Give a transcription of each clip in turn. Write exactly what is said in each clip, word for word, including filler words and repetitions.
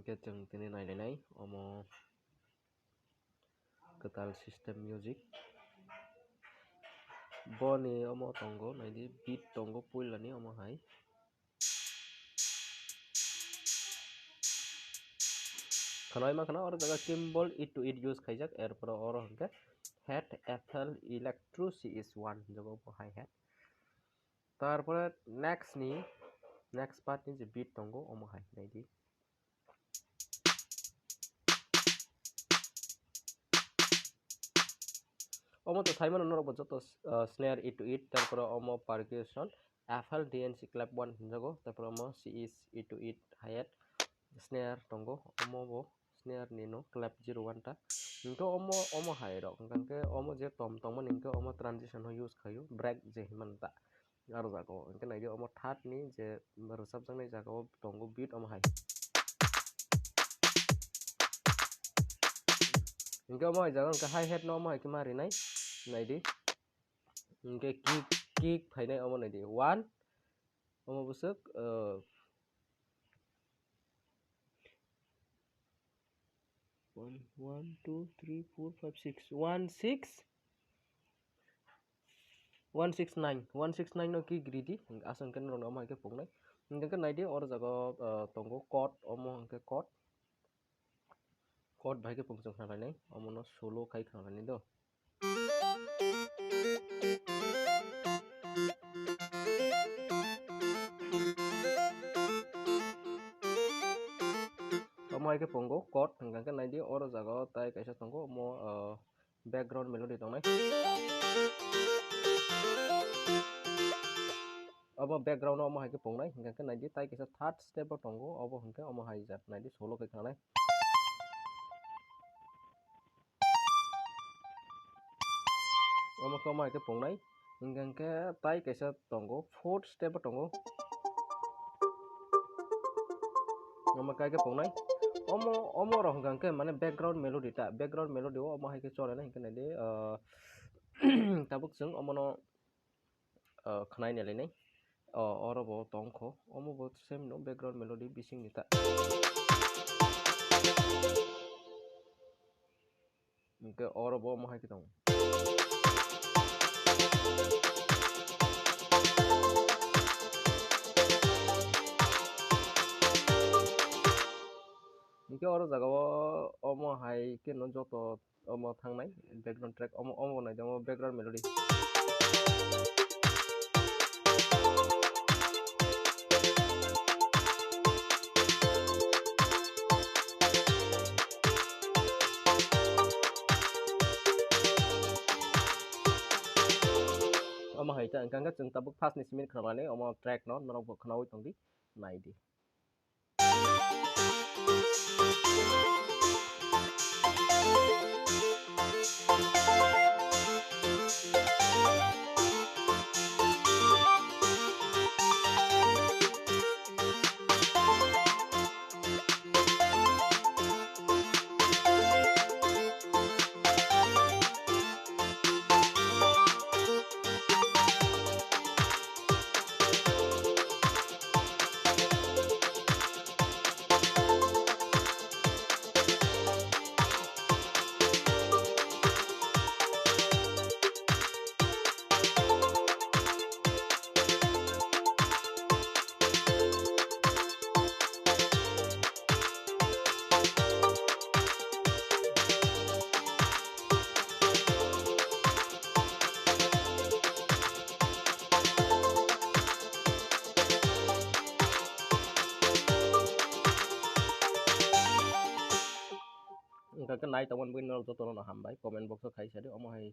Khe chwng tini nailainai omo kwtal system music. Boni omo tongo, naidi beat tongo puilani omo hai. Khwnai ma khna oro jaga cymbal eight to eight use khaijak, erpore oro hwnkhe head F L Electro C S one hinjago bo hi-hat. Tarpore next ni, next part ni je beat tongo, omo hai naidi. Omo to saimano norok bo joto, ah, snare eight to eight, tarpore omo percussion, F L D N C clap one hinjago, tarpore omo C S eight to eight hi-hat, snare tongo, omo bo snare ni no clap zero one ta. Hingke omo, omo hai rok, hingke omo je tom tongmani hingke omo transition o use khaio, break je hinmani ta. Aro jaga o hingke naidi omo third ni je rwchapjaknai jaga o tongo beat omo hai. Hingke omo hai jaga hingke hi-hat no omo hai khe ma rinai, naidi. Hingke kick, kick phainai omo naidi. One, omo bwswk, uh, one, one, two, three, four, five, six. One, six. One six nine, one six nine no kick ridi, aswk hwnkhe norok omo hai khe pungnai. Hwnkhe naidi oro jaga o, uh, tongo chord, omo hwnkhe chord. Chord bai khe pungsong khna lainai, omono solo khai khna lainai do. Omo hai khe pungo chord, hwnkhe naidi oro jaga o tai kaisa tongo, omo, uh, background melody tongnai. Obo background o omo hai khe pungnai, hingkha khe naidi tai kaisa third step o tongo, obo hingkhe omo hai jat naidi solo khe khanai. Omo khe omo hai khe pungnai, hingkha khe tai kaisa tongo, fourth step o tongo. Omo kai khe pungnai. Omo, omo rok hwnkha khe mane background melody ta, background melody o omo hai khe chole nai hwnkhe naidi, ah, tabuk chwng omono, ah, khwnai nai lainai. O, oro bo tong kho, omo bo same no background melody bising ni ta. Hingke oro bo omo hai khe tongo. Hingke oro jaga o omo hai khe no joto omo thangnai background track omo, omo nai omo background melody. Omo hai ta hwnkha khe chwng tabuk first ni simi khwnamani omo track no norok bo khwnaui tongdi, naidi. Wngkha khe nai tongmani bagwi norok jotono no hambai, comment box o khai sadi, omo hai,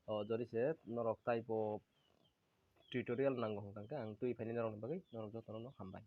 o, jori se norok taibo tutorial nango hwnkha khe ang twi phaini norokni bagwi norok jotono no hambai.